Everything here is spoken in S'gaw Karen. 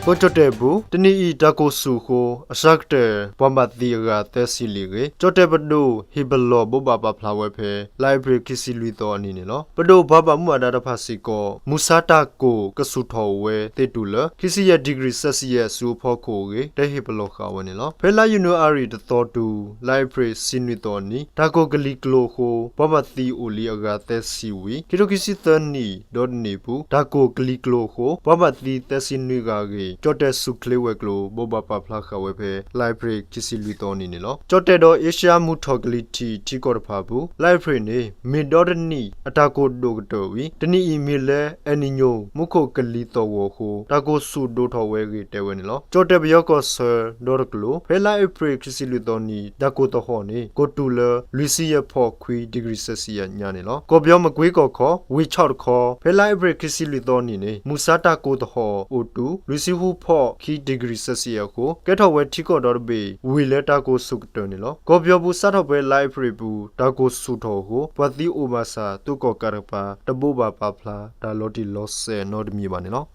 ကီၢ်ကၠီၣ်တဲၣ်ပူၤ တနံၣ်အံၤ တၢ်ကိၢ်ဆူၣ်အဃိ အစှၤကတၢၢ် ပှၤဘၣ်သံအဂၤသၢဆံလံအဂ့ၢ် ကၠီၣ်တဲၣ်ပဒိၣ် ဟ့ၣ်ပလီၢ်ဘိးဘၣ်ပာ်ဖျါဝဲဖဲ လါအ့ဖြ့ၣ်ခံဆံလွံၢ်သီအနံၤန့ၣ်လီၤ. ပဒိၣ်ပှၤဘၣ်မူဘၣ်ဒါတဖၣ်စ့ၢ်ကီး မုၢ်ဆါတၢ်ကိၢ်ကဆူၣ်ထီၣ်ဝဲသ့ၣ်တုၤလၢ ခံဆံယဲၢ် degree Celsius အစုအဖီခိၣ်အဂ့ၢ် တဲဟ့ၣ်ပလီၢ်ဃာ်ဝဲန့ၣ်လီၤ. ဖဲလါယနူၤအါရံၤတသီတုၤ လါအ့ဖြ့ၣ်ဆံနွံသီအနံၤ တၢ်ကိၢ်ကလံၤကျိၤအဃိ ပှၤဘၣ်သံအိၣ်လံအဂၤသၢဆံဝံၤ ခံထိခံဆံသၢနံၣ်ဒီတနံၣ်အပူၤ တၢ်ကိၢ်ကလံၤကျိၤအဃိ ပှၤဘၣ်သံသၢဆံနွံဂၤအဂ့ၢ် ကၠီၣ်တဲၣ်ဆူၣ်ချ့ဝဲၤကျိၤ ဘိးဘၣ်ပာ်ဖျါဃာ်ဝဲဖဲ လါအ့ဖြ့ၣ်ခံဆံလွံၢ်သီအနံၤန့ၣ်လီၤ. ကၠီၣ်တဲၣ်ဒီးအ့ရှါမုၢ်ထီၣ်ကလံၤထံးထံကီၢ်တဖၣ်အပူၤ လါအ့ဖြ့ၣ်န့ၣ် မ့ၢ်ဒီတနံၣ် အတၢ်ကိၢ်ဒိၣ်ကတၢၢ်ဝံၤ တနံၣ်အံၤမ့ၢ်လၢ El Niño မူခိၣ်ကလံၤသီၣ်ဂီၤအဃိ တၢ်ကိၢ်ဆူၣ်ဒိၣ်ထီၣ်ဝဲအဂ့ၢ်တဲဝဲန့ၣ်လီၤ. ကၠီၣ်တဲၣ်ပယီၤကီၢ်ဆၢဒီတကျိၤ ဖဲလါအ့ဖြ့ၣ်ခံဆံလွံၢ်သီအနံၤ တၢ်ကိၢ်သဟီၣ်န့ၣ် ကိၢ်တုၤလၢ လွံၢ်ဆံယဲၢ်ဖီၣ်ခွံ degree Celsius ညါန့ၣ်လီၤ. ကီၢ်ပယီၤမကွ့ကီၢ်ခီ ဝ့ၢ်ဆီၣ်တခီ ဖဲလါအ့ဖြ့ၣ်ခံဆံလွံၢ်သီအနံၤန့ၣ် မုၢ်ဆါတၢ်ကိၢ်သဟီၣ်အိၣ်တုၤ လွံၢ်ဆံဃုဖီၣ်ခံ degree Celsius အဃိ ကဲထီၣ်ဝဲထံကီၢ်ဒီတဘ့ၣ် ဝံၤလၢတၢ်ကိၢ်ဆူၣ်ကတၢၢ်န့ၣ်လီၤ. ကီၢ်ပယီၤပူၤစးထီၣ်ဖဲလါအ့ဖြ့ၣ်အပူၤ တၢ်ကိၢ်ဆူၣ်ထီၣ်အဃိ ပှၤသံအိၣ်ဘၣ်ဆၣ် သုးကီၣ်ကးတကပၤ တဘိးဘၣ်ပာ်ဖျါတၢ်လီၤတံၢ်လီၤဆဲးနီတမံၤဘၣ်န့ၣ်လီၤ.